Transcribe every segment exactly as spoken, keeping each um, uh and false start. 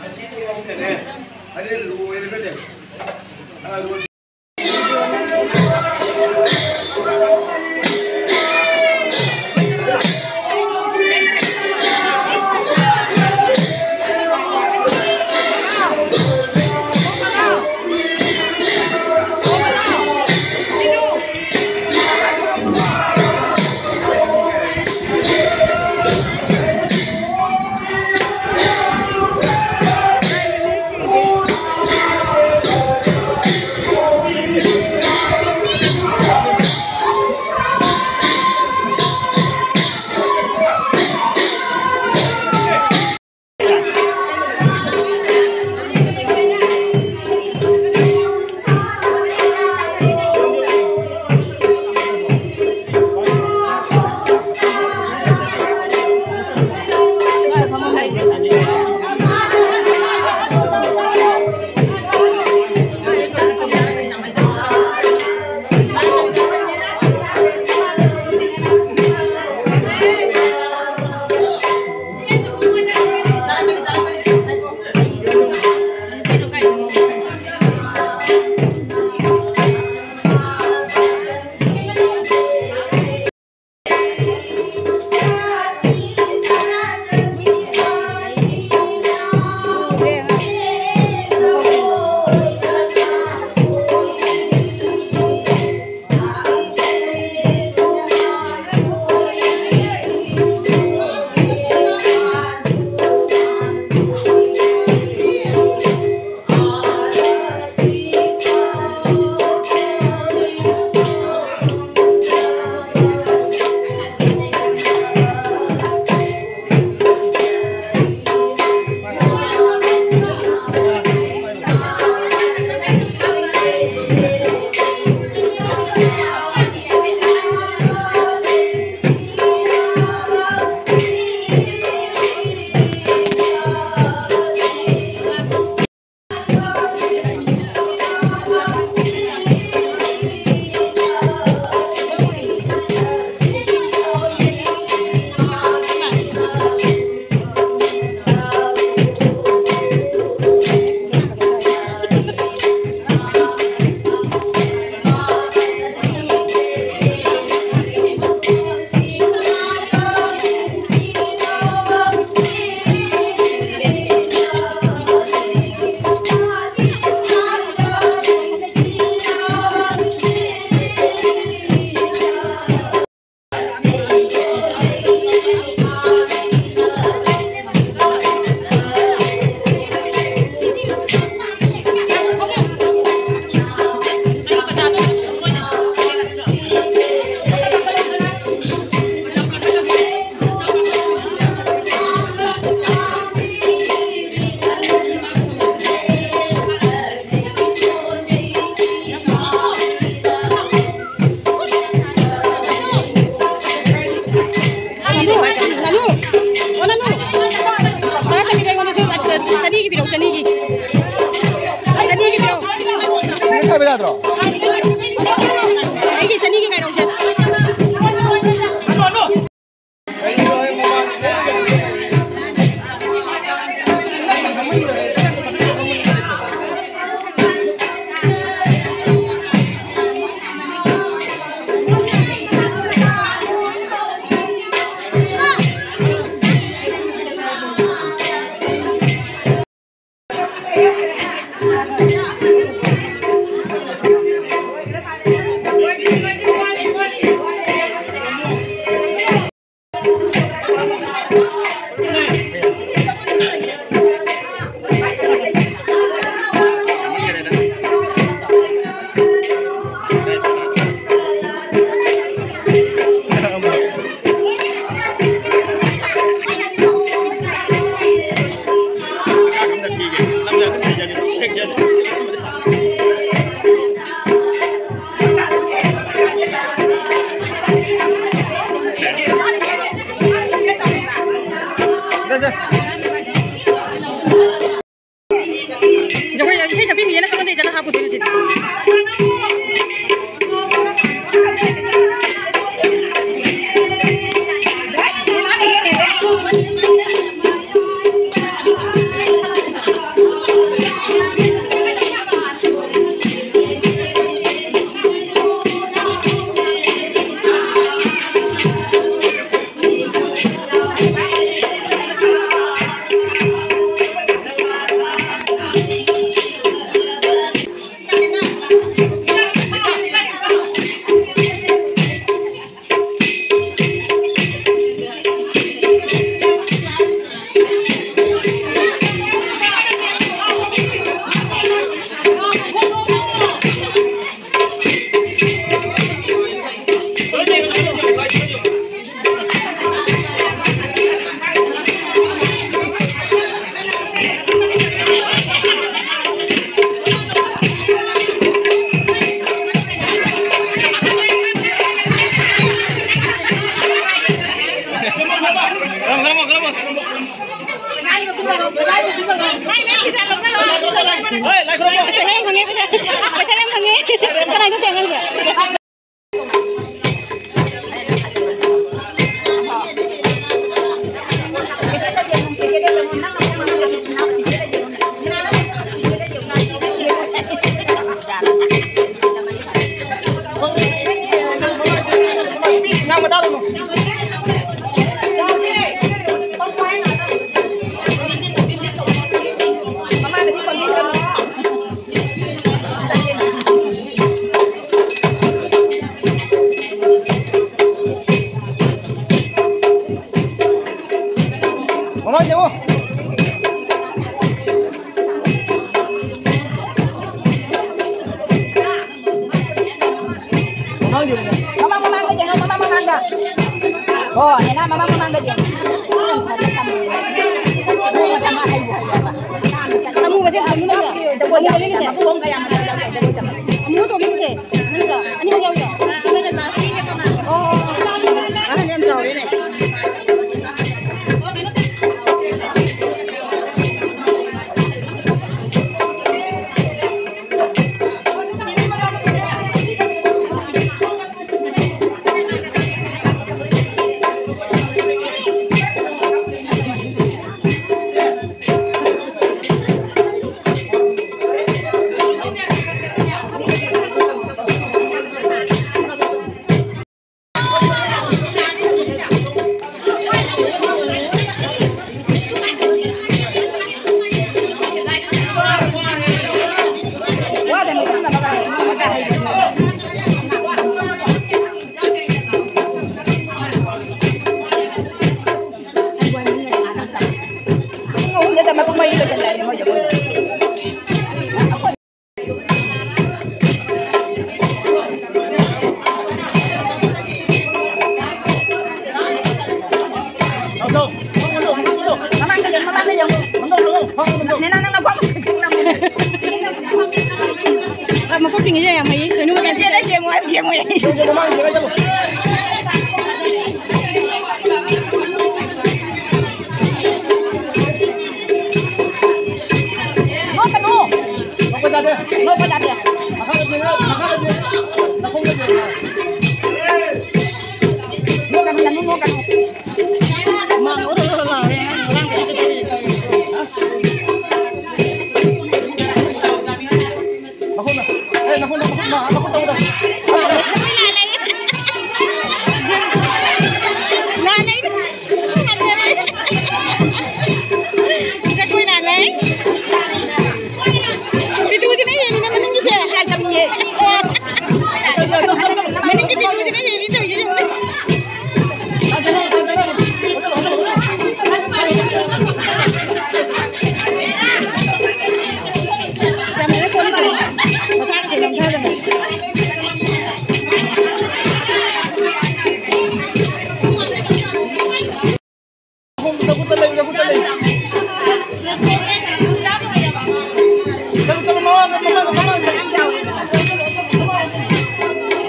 ꯑꯁꯤꯗꯤ ꯑꯩꯅꯅꯦ, ꯍꯣꯔꯦꯟ ꯂꯣꯏꯔꯒꯅꯦ, ꯑ, ꯑꯩꯒꯤ ꯆꯅꯤꯒꯤ ꯀꯩꯅꯣꯁꯦ꯫ ꯖꯒꯣꯏ ꯏꯁꯩ ꯁꯛꯄꯤ ꯃꯤꯒꯦꯅ ꯀꯃꯥꯏꯅ ꯆꯠꯂ ꯍꯥꯞꯄꯨꯗꯣꯏꯅꯣ ꯁꯤꯗꯤ? ꯄꯩꯁꯥ ꯌꯥꯝ ꯐꯪꯉꯦ, ꯄꯩꯁꯥ, ꯄꯩꯁꯥ ꯌꯥꯝ ꯐꯪꯉꯦ꯫ ꯀꯅꯥꯏꯅꯣ ꯁꯤ ꯑꯉꯥꯡꯁꯦ? ꯃꯃꯥꯡ ꯌꯦꯡꯉꯣ꯫ ꯃꯃꯥꯡ ꯌꯦꯡꯉꯣ꯫ ꯃꯃꯥꯡ, ꯃꯃꯥꯡꯗ ꯌꯦꯡꯉꯣ, ꯃꯃꯥꯡ, ꯃꯃꯥꯡꯗ꯫ ꯍꯣ, ꯅꯦꯅꯥ, ꯃꯃꯥꯡ, ꯃꯃꯥꯡꯗ ꯌꯦꯡꯉꯣ꯫ ꯑꯃꯨꯕꯁꯦ, ꯑꯃꯨꯕꯁꯦ, ꯑꯃꯨꯕꯁꯦ꯫ ꯑꯃꯨꯕ ꯇꯣꯡꯉꯤꯁꯦ꯫ ꯑꯅꯤꯃꯛ ꯌꯥꯎꯔꯤꯔꯣ? ꯑꯣ, ꯑꯣ, ꯑꯣ꯫ ꯑꯍꯟ ꯌꯥꯝ ꯆꯥꯎꯔꯦꯅꯦ꯫ ꯄꯨꯡ ꯑꯍꯨꯝꯗ ꯇꯝꯕ ꯄꯨꯡ ꯃꯔꯤ ꯂꯣꯏꯁꯤꯜꯂꯛꯑꯦ ꯃꯣꯏꯁꯦ꯫ ꯃꯃꯥꯡꯗ ꯂꯩꯌꯨ, ꯃꯃꯥꯡꯗ ꯂꯩꯌꯨ꯫ ꯅꯦꯅꯥ, ꯅꯪꯅ ꯐꯝ ꯃꯀꯣꯛ ꯆꯤꯡꯉꯤꯁꯦ ꯌꯥꯝ ꯍꯩꯌꯦ꯫ ꯀꯩꯅꯣ ꯆꯦꯟ ꯆꯦꯟꯅ ꯌꯦꯡꯉꯣ ꯍꯥꯏꯕ ꯌꯦꯡꯉꯣ ꯌꯥꯏ꯫ ꯅꯣꯛꯀꯅꯨ꯫ ꯅꯣꯛꯄ ꯌꯥꯗꯦ꯫ ꯅꯣꯛꯄ ꯌꯥꯗꯦ꯫ ꯃꯈꯥꯗ ꯌꯦꯡꯉꯣ꯫ ꯖꯒꯣꯏ ꯂꯥꯜꯂꯦ꯫ ꯄꯤꯇꯨꯁꯤꯅ ꯍꯦꯜꯂꯤꯅ ꯃꯅꯤꯡꯒꯤꯁꯦ꯫ ꯃꯅꯤꯡꯒꯤ ꯄꯤꯇꯨꯁꯤꯅ ꯍꯦꯜꯂꯤ ꯇꯧꯔꯤꯁꯦ ꯌꯦꯡꯉꯨꯅꯦ꯫ ꯌꯥꯝ ꯂꯩꯔꯦ ꯀꯣꯜꯂꯤꯛ ꯀꯩꯅꯣ꯫ ꯃꯆꯥꯒ ꯀꯩꯅꯣ ꯊꯥꯗꯅ꯫ ꯅꯈꯨꯠꯇ ꯂꯩ, ꯅꯈꯨꯠꯇ ꯂꯩ꯫ ꯆꯠꯂꯨ, ꯆꯠꯂꯨ, ꯃꯃꯥꯡꯗ, ꯃꯃꯥꯡꯗ, ꯃꯃꯥꯡꯗ꯫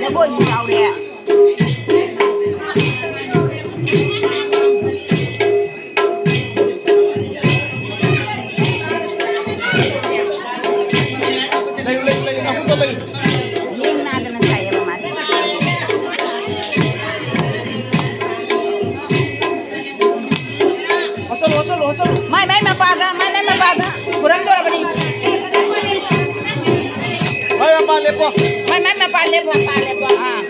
ꯖꯒꯣꯏꯁꯨ ꯌꯥꯎꯔꯦ꯫ ꯂꯩꯌꯨ, ꯂꯩꯌꯨ, ꯂꯩꯌꯨ, ꯅꯈꯨꯠꯇ ꯂꯩꯌꯨ꯫ ꯌꯦꯡ ꯅꯥꯗꯅ ꯁꯥꯏꯌꯦꯕ ꯃꯥꯗꯤ꯫ ꯍꯣꯠꯆꯜꯂꯨ, ꯍꯣꯠꯆꯜꯂꯨ, ꯍꯣꯠꯆꯜꯂꯨ꯫ ꯃꯥꯏ ꯃꯥꯏ ꯃꯄꯥꯗ, ꯃꯥꯏ ꯃꯥꯏ ꯃꯄꯥꯗ ꯈꯨꯔꯝꯗꯧꯔꯕꯅꯤ꯫ ꯃꯥꯏ ꯃꯄꯥ ꯂꯦꯞꯄꯣ꯫ ꯃꯥꯏ ꯃꯥꯏ ꯃꯄꯥ ꯂꯦꯞꯄꯣ, ꯃꯄꯥ ꯂꯦꯞꯄꯣ꯫ ꯑꯥ꯫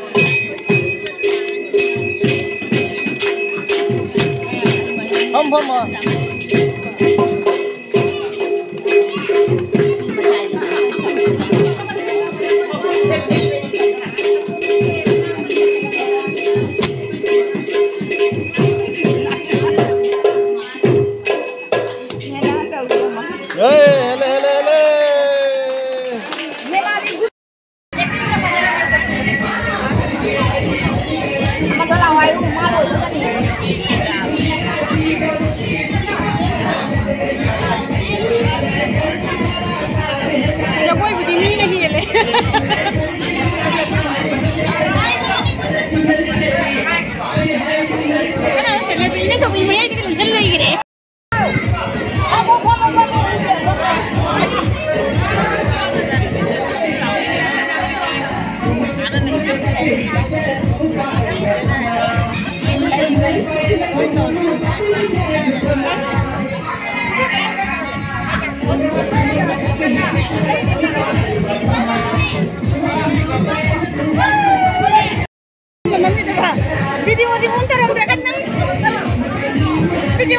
ꯐꯝ, ꯐꯝ, ꯑꯥ꯫ ꯍꯦ, ꯍꯦꯜꯂꯦ, ꯍꯦꯜꯂꯦ, ꯍꯦꯜꯂꯦ꯫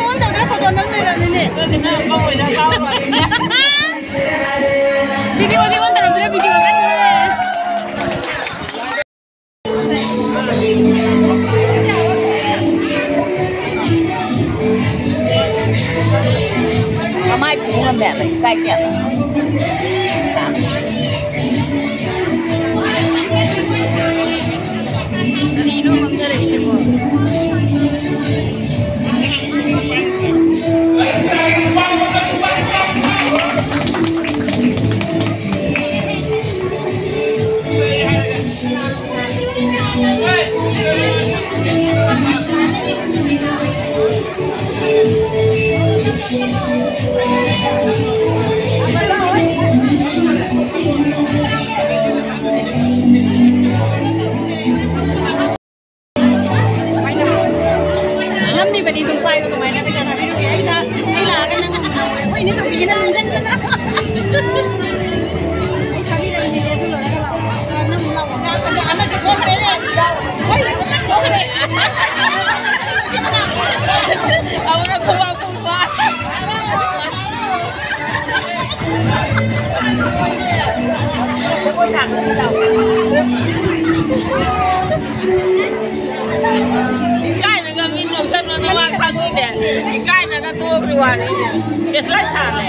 ꯑꯣꯟ ꯇꯧꯗꯅ ꯐꯣꯇꯣ ꯅꯝ ꯂꯩꯔꯝꯃꯤꯅꯦ꯫ ꯚꯤꯗꯤꯑꯣꯗꯤ ꯑꯣꯟ ꯇꯧꯔꯝꯗ꯭ꯔꯦ, ꯚꯤꯗꯤꯑꯣ ꯀꯟꯅ ꯅꯝꯃꯦ꯫ ꯃꯃꯥꯏ ꯄꯨ ꯉꯝꯃꯦ ꯍꯥꯏꯕ, ꯏꯀꯥꯏꯗꯦ ꯍꯥꯏꯕ꯫ ꯀꯔꯤꯅꯣ ꯉꯝꯊꯔꯛꯏꯁꯤꯕꯣ? ꯅꯝꯃꯤꯕꯅꯤ ꯑꯗꯨꯝ ꯄꯥꯏꯌꯣ ꯑꯗꯨꯃꯥꯏꯅ ꯄꯩꯁꯥ ꯊꯥꯕꯤꯔꯨꯒꯦ꯫ ꯑꯩ ꯊꯥ-, ꯑꯩ ꯂꯥꯛꯑꯒ ꯅꯪ ꯑꯃꯨꯛ ꯅꯝꯃꯣ꯫ ꯑꯩꯈꯣꯏ ꯏꯅꯦ ꯇꯣꯝꯕꯤꯒꯤꯅ ꯅꯝꯖꯟꯕꯅ꯫ ꯑꯩ ꯊꯥꯕꯤꯔꯝꯒꯦ ꯑꯗꯨ ꯂꯣꯏꯔꯒ ꯂꯥꯛꯑꯣ꯫ ꯑ, ꯅꯪ ꯑꯃꯨꯛ ꯂꯥꯛꯑꯣ꯫ ꯑꯃꯁꯨ ꯊꯣꯛꯈ꯭ꯔꯦꯅꯦ꯫ ꯍꯣꯏ, ꯊꯣꯛꯈ꯭ꯔꯦ꯫ ꯑꯃꯨꯛ ꯈꯨꯕꯥꯛ ꯈꯨꯕꯥꯛ꯫ ꯏꯀꯥꯏꯅꯒ ꯃꯤ ꯅꯣꯛꯁꯟꯕꯗꯣ ꯃꯥ ꯈꯪꯉꯤꯅꯦ꯫ ꯏꯀꯥꯏꯅꯒ ꯇꯣꯛꯈ꯭ꯔꯤ ꯋꯥꯅꯤꯅꯦ꯫ ꯐꯦꯁꯂꯥꯏꯠ ꯊꯥꯜꯂꯦ꯫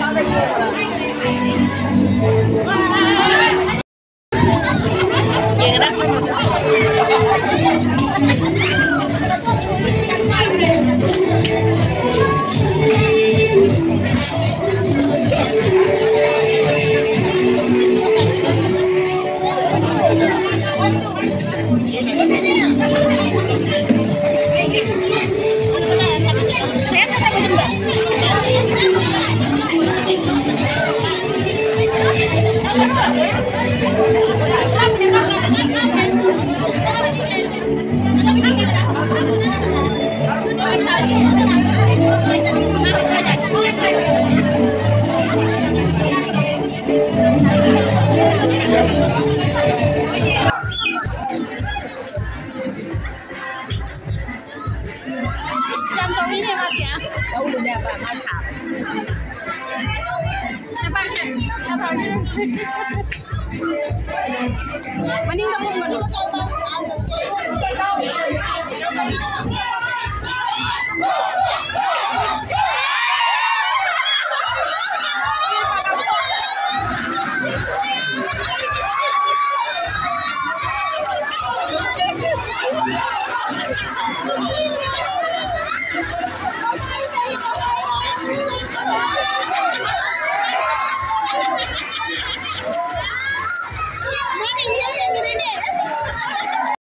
ꯌꯦꯡꯉꯦꯗ꯫ ꯂꯧꯗꯣꯏꯅꯦꯕ ꯃꯥ ꯁꯥꯕ꯫ ꯃꯅꯤꯡꯗ ꯀꯨꯝꯒꯅꯨ꯫